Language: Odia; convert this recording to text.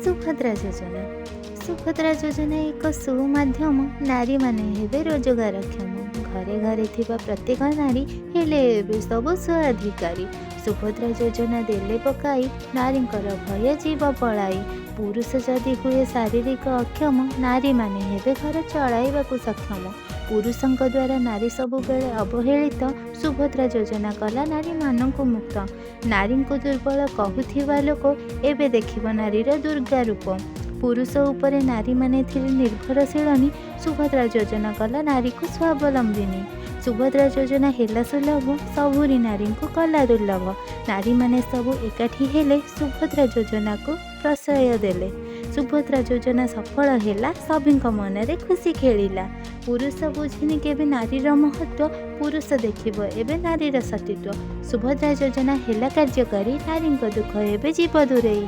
ସୁଭଦ୍ରା ଯୋଜନା। ସୁଭଦ୍ରା ଯୋଜନା ଏକ ସୁମାଧ୍ୟମ, ନାରୀମାନେ ହେବେ ରୋଜଗାରକ୍ଷମ। ଘରେ ଘରେ ଥିବା ପ୍ରତ୍ୟେକ ନାରୀ ହେଲେ ଏବେ ସବୁ ସ୍ୱାଧିକାରୀ। ସୁଭଦ୍ରା ଯୋଜନା ଦେଲେ ପକାଇ, ନାରୀଙ୍କର ଭୟ ଯିବ ପଳାଇ। ପୁରୁଷ ଯଦି ହୁଏ ଶାରୀରିକ ଅକ୍ଷମ, ନାରୀମାନେ ହେବେ ଘର ଚଳାଇବାକୁ ସକ୍ଷମ। ପୁରୁଷଙ୍କ ଦ୍ୱାରା ନାରୀ ସବୁବେଳେ ଅବହେଳିତ, ସୁଭଦ୍ରା ଯୋଜନା କଲା ନାରୀମାନଙ୍କୁ ମୁକ୍ତ। ନାରୀଙ୍କୁ ଦୁର୍ବଳ କହୁଥିବା ଲୋକ, ଏବେ ଦେଖିବ ନାରୀର ଦୁର୍ଗା ରୂପ। ପୁରୁଷ ଉପରେ ନାରୀମାନେ ଥିଲେ ନିର୍ଭରଶୀଳନି, ସୁଭଦ୍ରା ଯୋଜନା କଲା ନାରୀକୁ ସ୍ୱାବଲମ୍ବିନୀ। ସୁଭଦ୍ରା ଯୋଜନା ହେଲା ସୁଲଭ, ସବୁରି ନାରୀଙ୍କୁ କଲା ଦୁର୍ଲଭ। ନାରୀମାନେ ସବୁ ଏକାଠି ହେଲେ, ସୁଭଦ୍ରା ଯୋଜନାକୁ ପ୍ରଶ୍ରୟ ଦେଲେ। ସୁଭଦ୍ରା ଯୋଜନା ସଫଳ ହେଲା, ସଭିଙ୍କ ମନରେ ଖୁସି ଖେଳିଲା। ପୁରୁଷ ବୁଝିନି କେବେ ନାରୀର ମହତ୍ତ୍ୱ, ପୁରୁଷ ଦେଖିବ ଏବେ ନାରୀର ସତୀତ୍ୱ। ସୁଭଦ୍ରା ଯୋଜନା ହେଲା କାର୍ଯ୍ୟକାରୀ, ନାରୀଙ୍କ ଦୁଃଖ ଏବେ ଯିବ ଦୂରେଇ।